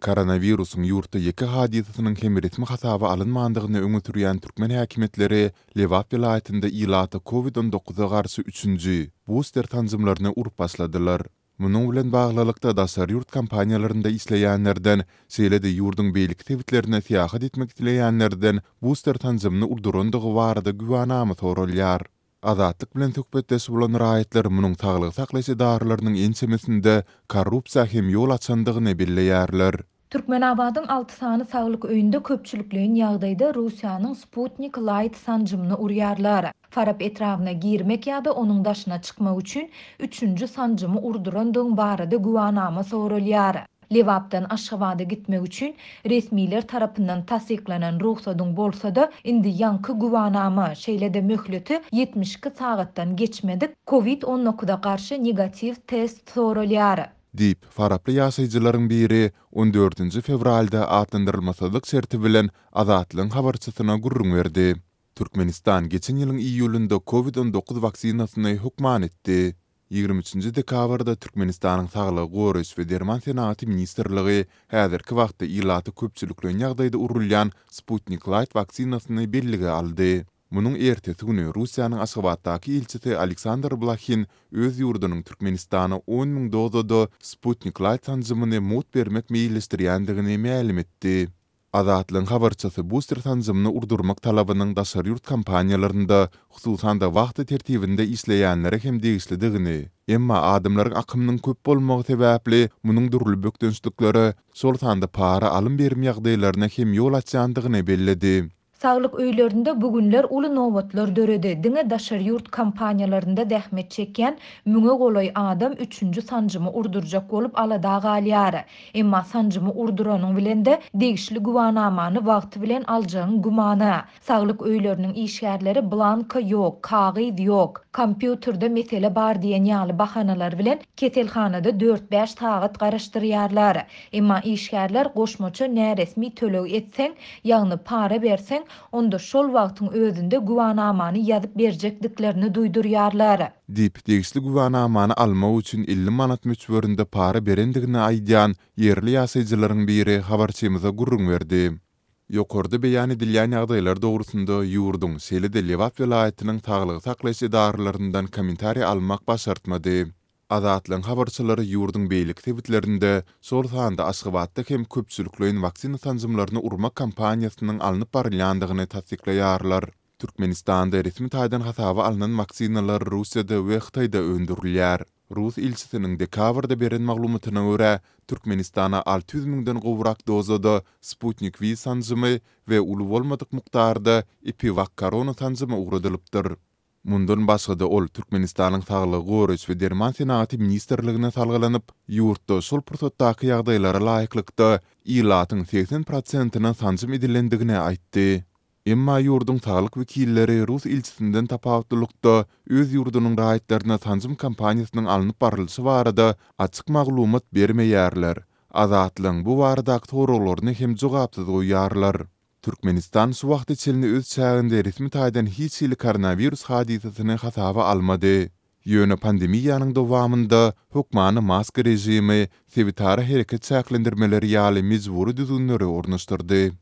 Koronawirusyň ýurtda ýeke hadysasynyň hem resmi hasaba alynmandygyny öňe sürýän türkmen häkimiýetleri Lebap welaýatynda ilata Covid 19 garşy üçünji, buster sanjymlaryny urup başladylar. Munuň bilen baglylykda, daşary ýurt kompaniýalarynda işleýänlerden, şeýle-de ýurduň beýleki sebitlerine syýahat etmek isleýänlerden buster sanjymyny urdurandygy barada güwänama soralýar. Azatlyk bilen söhbetdeş bolan raýatlar munuň saglygy saklaýyş edaralarynyň ençemesinde korrupsiýa hem ýol açandygyny belleýärler. Türkmenabadyň alty sany saglyk öýünde köpçülikleýin ýagdaýda Russiýanyň Sputnik Laýt sanjymyny urýarlar. Farap etrabyna girmek ýa-da onuň daşyna çykmak üçin üçünji sanjymy urdurandygyň barada güwanama soralýar. Lebapdan Aşgabada gitmek üçin resmiler tarapyndan tassyklanan rugsadyň bolsa-da, indi ýaňky güwanama, şeýle-de möhleti 72 sagatdan geçmedik Covid 19 garşy negatiw test soralýar. Diýip, faraply ýaşaýjylaryň biri on dördünji fewralda atlandyrylmasyzlyk şerti bilen Azatlygyň habarçysyna gürrüň berdi. Türkmenistan geçen ýylyň iýulynda Covid 19 waksinasyny hökman etdi. 23 dekabrda Türkmenistanyň Saglygy goraýyş we derman senagaty ministrligi häzirki wagtda ilata köpçülikleýin ýagdaýda urulýan Sputnik Laýt waksinasyny bellige aldy. Munuň ertesi güni Russiýanyň Aşgabatdaky ilçisi Aleksandr Blahin öz ýurdunyň Türkmenistana 10 müň dozada Sputnik Laýt sanjymyny mugt bermek meýilleşdirýändigini mälim etdi. Azatlygyň habarçysy buster sanjymyny urdurmak talabynyň daşary ýurt kompaniýalarynda, hususan-da wahta tertibinde işleýänlere hem degişlidigini, emma adamlaryň akymynyň köp bolmagy sebäpli munuň dürli bökdençliklere, şol sanda para alym-berim ýagdaýlaryna hem ýol açýandygyny belledi. Saglyk öýlerinde bu günler uly nobatlar döredi. Diňe daşary ýurt kompaniýalarynda zähmet çekýän müňe golaý adam üçünji sanjymy urdurjak bolup alada galýar. Emma sanjymy urduranyň bilen-de degişli güwanamany wagty bilen aljagyň gümana. Saglyk öýleriniň işgärleri blanka ýok, kagyz ýok, kompýuterde mesele bar diýen ýaly bahanalar bilen keselhanada dört-bäş sagat garaşdyrýarlar. Emma işgärler goşmaça näresmi töleg etseň, ýagny para berseň, onda şol wagtyň özünde güwanamany ýazyp berjekdiklerini duýdurýarlar. Diýip, degişli güwanamany almak üçin 50 manat möçberinde para berendigini aýdýan ýerli ýaşaýjylaryň biri habarçymyza gürrüň berdi. Ýokarda beýan edilýän ýagdaýlar dogrusynda ýurduň, şeýle-de Lebap welaýatynyň saglygy saklaýyş edaralaryndan kommentariý almak başartmady. Azatlygyň habarçylary ýurduň beýleki sebitlerinde, şol sanda Aşgabatda hem köpçülikleýin waksina sanjymlaryny urmak kampaniýasynyň alnyp barylýandygyny tassyklaýarlar. Türkmenistanda resmi taýdan hasaba alnan waksinalar Russiýada we Hytaýda öndürilýär. Rus ilçisiniň dekabrda beren maglumatyna görä, Türkmenistana 600 müňden gowrak dozada Sputnik V sanjymy we uly bolmadyk mukdarda EpiWakKorona sanjymy ugradylypdyr. Mundan başga-da ol Türkmenistanyň Saglygy goraýyş we derman senagaty ministrligine salgylanyp, ýurtda şol pursatdaky ýagdaýlara laýyklykda ilatyň 80 prosentine sanjym edilendigini aýtdy. Emma ýurduň saglyk wekilleri rus ilçisinden tapawutlylykda öz ýurdunyň raýatlaryna sanjym kampaniýasynyň alnyp barlyşy barada açyk maglumat bermeýärler, Azatlygyň bu baradaky soraglaryny hem jogapsyz goýýarlar. Türkmenistan şu wagta çenli öz çäginde resmi taýdan hiç hili koronawirus hadysasyny hasaba almady. Ýöne pandemiýanyň dowamynda hökmany maska režimi, sebitara hereket çäklendirmeleri ýaly mejbury düzgünleri ornaşdyrdy.